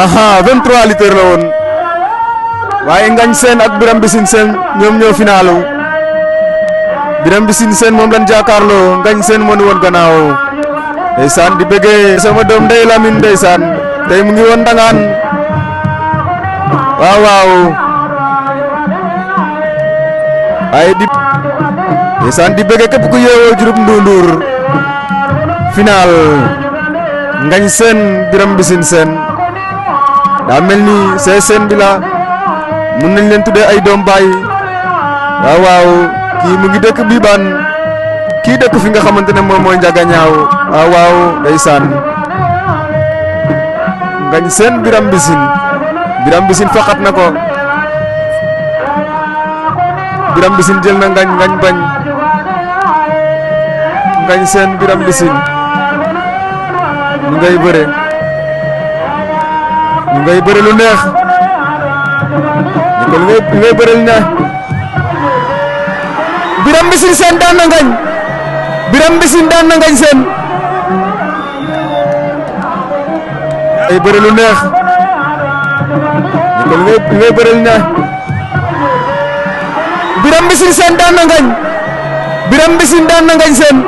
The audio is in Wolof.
aha 23 litres la woon waaye Ngagne Sene ak Birame Mbissine Sene ñoom ñoo finalu Birame Mbissine Sene moom lañ jàkkaarloo Ngagne Sene moo ñu woon gannaaw ndeysaan di bëggee sama doom ndey Lamine ndeysaan tey mu ngi woon Ndangaan waaw waaw ay di ndeysaan di bëggee képp ku yeewoo Diouroup Ndoundour final Ngagne Sene Birame Mbissine Sene daa mel ni seen bi la mun nañ leen tuddee ay doom baay waaw waaw kii mu ngi dëkk Biban kii dëkk fi nga xamante ne moom mooy Njagañaaw waaw waaw ndeysaan Ngagne Sene Birame Mbissine faxat na ko Birame Mbissine jël na Ngagne bañ Ngagne Sene Birame Mbissine ñu ngay bëre lu neex ñu ngay bëre lu neex Birame Mbissine Sene daan na Ngagne Birame Mbissine daan na Ngagne Sene ay bëre lu neex ñu ngay bëre lu neex Birame Mbissine Sene daan na Ngagne Birame Mbissine daan na Ngagne Sene